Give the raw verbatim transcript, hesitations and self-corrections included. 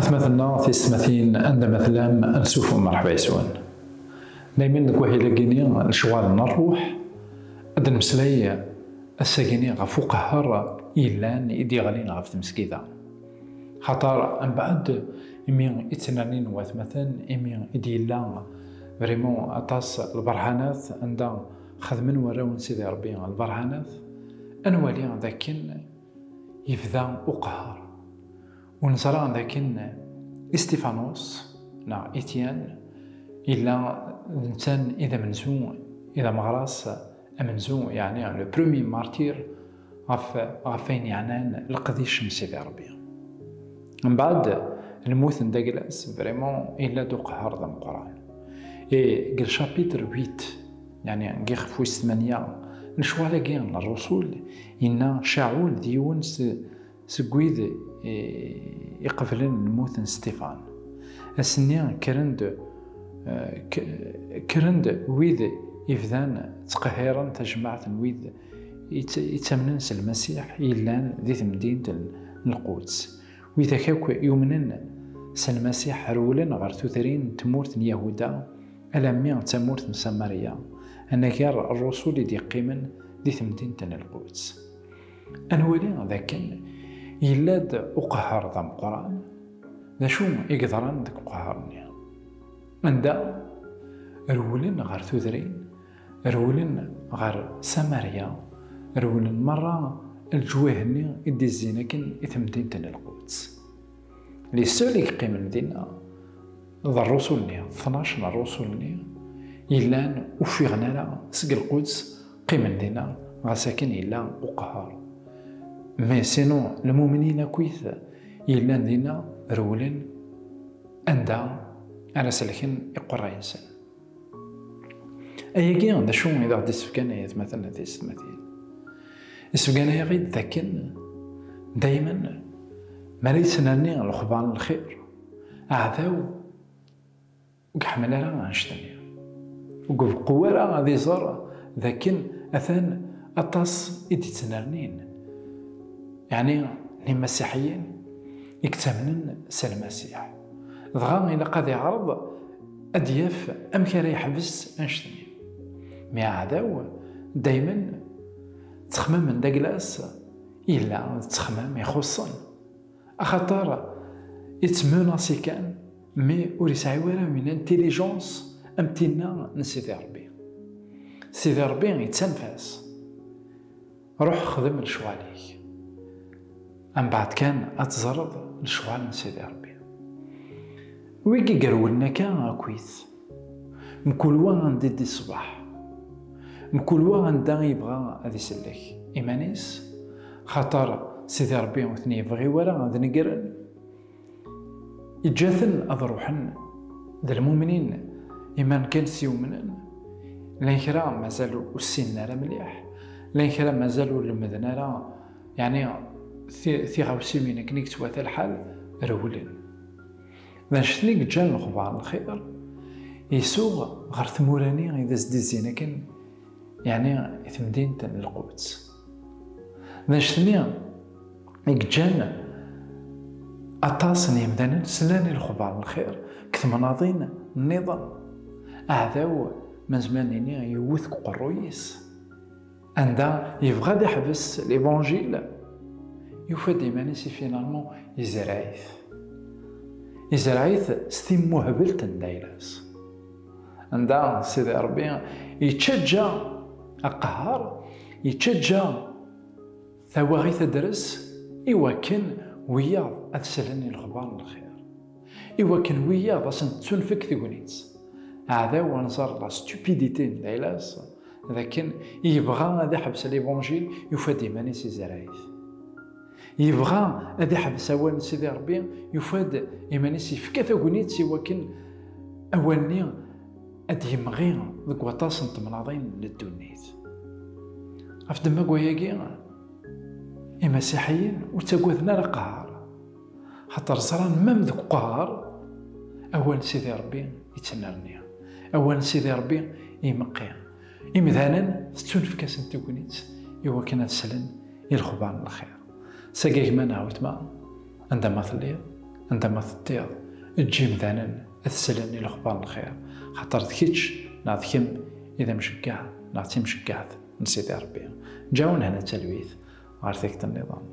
Atmaten-nneɣ, tiyessetmatin, anda ma tellam, ansuf u merḥba yes-wen. Daymen deg wahil-agi-ni, lecɣal n ṛṛuḥ, ad d-nemmeslay ass-agi-ni ɣef uqehher yellan i d-yeɣlin ɣef tmesgida. Xaṭer, mbeɛd imi i ttnernin watmaten, imi i d-yella vraiment aṭas lberhanat, anda xedmen warraw n Sidi Ṛebbi lberhanat, ad nwali d akken yebda uqehher. U neẓra d akken Istifanus, neɣ Étienne, yella d netta i d amenzu, i d ameɣras amenzu, yeɛni le premier martyr ɣef, ɣef wayen yeɛnan leqdic n Sidi Ṛebbi. Mbeɛd lmut n Daglas, vraiment, yella-d uqehher d ameqqran. Et deg le chapitre huit, yeɛni deg ixef wis tmanya n lecɣal-agi n Ṛṛusul, yenna Caɛul d yiwen s-, seg wid, eh, iqeblen lmut n Sṭifan. Ass-nni kkren-d, eh, k-, kkren-d wid ibdan ttqehhiren tajmaɛt n wid yett-, yettamnen s Lmasiḥ yellan di temdint n, n Lquds. Widak akk yumnen s Lmasiḥ rewlen ɣer tutrin n tmurt n Yahuda, alammi d tamurt n Samarya, anagar ṛṛusul i d-yeqqimen di temdint n Lquds. Ad nwali d akken yella-d uqehher d ameqqran. D acu i yeḍran deg uqehher-nni? Anda rewlen ɣer tudrin, rewlen ɣer Samarya, rewlen merra leǧwayeh-nni i d-izzin akken i temdint n Lquds. Les seuls i yeqqimen dinna d ṛṛusul-nni, tnac n ṛṛusul-nni yellan ur ffiɣen ara seg Lquds, qqimen dinna, ɣas akken yella uqehher. Mais sinon, lmumnin akkit yellan dinna rewlen anda ara selken iqerray-nsen. Ayagi d acu i d aɣ-d-isefkan, ay atmaten, a tiyessetmatin? Isefkan-aɣ-id d akken daymen mi ara yettnerni lexbar n lxir, aɛdaw ur iḥemmel ara annect-nni. Ur ibeqqu ara ad iẓer d akken atan aṭas i d-ittnernin, yeɛni n imasiḥiyen i yettamnen s Lmasiḥ. Dɣa ilaq ad iɛreḍ ad d-yaf amek ara yeḥbes annect-nni. Mi aɛdaw daymen ttexmamen d aglas, yella d ttexmam ixuṣṣen. Axaṭer ittmenasi kan, mi ur yesɛi ara une intelligence am tinna n Sidi Ṛebbi. Sidi Ṛebbi yettanef-as: "Ruḥ xdem lecɣal-ik. Mbeɛd kan ad teẓreḍ lecɣal n Sidi Ṛebbi." Wigi i irewlen akka akkit, mkul wa anda i d-iṣbeḥ, mkul wa anda i yebɣa ad isellek iman-is, xaṭer Sidi Ṛebbi ur ten-yebɣi wara ad negren, yeǧǧa-ten ad ruḥen d lmumnin, iman kan s-yumnen, llan kra mazal ur ssinen ara mliḥ, llan kra mazal ur lemmden ara, yeɛni ti-, tiɣawsiwin akken i yettwata lḥal, rewlen. D annect-nni i yeǧǧan lexbar n lxir isuɣ ɣer tmura-nni i d as-d-izzin akken, yeɛni i temdint n Lquds. D annect-nni i yeǧǧan aṭas n yemdanen slan i lexbar n lxir deg temnaḍin nniḍen. Aɛdaw, ma nezmer ad nini, yewwet deg uqerruy-is. Anda yebɣa ad iḥbes l'évangile, yufa-d iman-is i finalement yezreɛ-it. Yezreɛ-it s timmuhbelt n dayla-s. Anda Sidi Ṛebbi yettaǧǧa aqehher, yettaǧǧa tawaɣit ad d-tres i wakken wiyaḍ ad slen i lexbar n lxir, i wakken wiyaḍ ad sen-tettunefk tegnit. Aɛdaw anẓar la stupidité n dayla-s, d akken yebɣa ad iḥbes l'évangile, yufa-d iman-is yezreɛ-it. Yebɣa ad iḥbes awal n Sidi Ṛebbi, yufa-d iman-is yefka tagnit i wakken awal-nni ad d-yemɣi deg waṭas n temnaḍin n ddunit. Ɣef ddemma n wayagi, imasiḥiyen ur ttagaden ara aqehher, xaṭer ẓran même deg uqehher awal n Sidi Ṛebbi yettnerni, awal n Sidi Ṛebbi imeqqi. Imdanen tettunefk-asen tegnit i wakken ad slen i lexbar n lxir. Sagi a gma neɣ a weltma, anda ma telliḍ, Anda ma teddiḍ, eǧǧ imdanen ad slen i lexbar n lxir, xaṭer d kečč neɣ d kemm i d amceggeɛ neɣ d timceggeɛt n Sidi Ṛebbi. Ǧǧawen hna d talwit ɣer tikkelt nniḍen.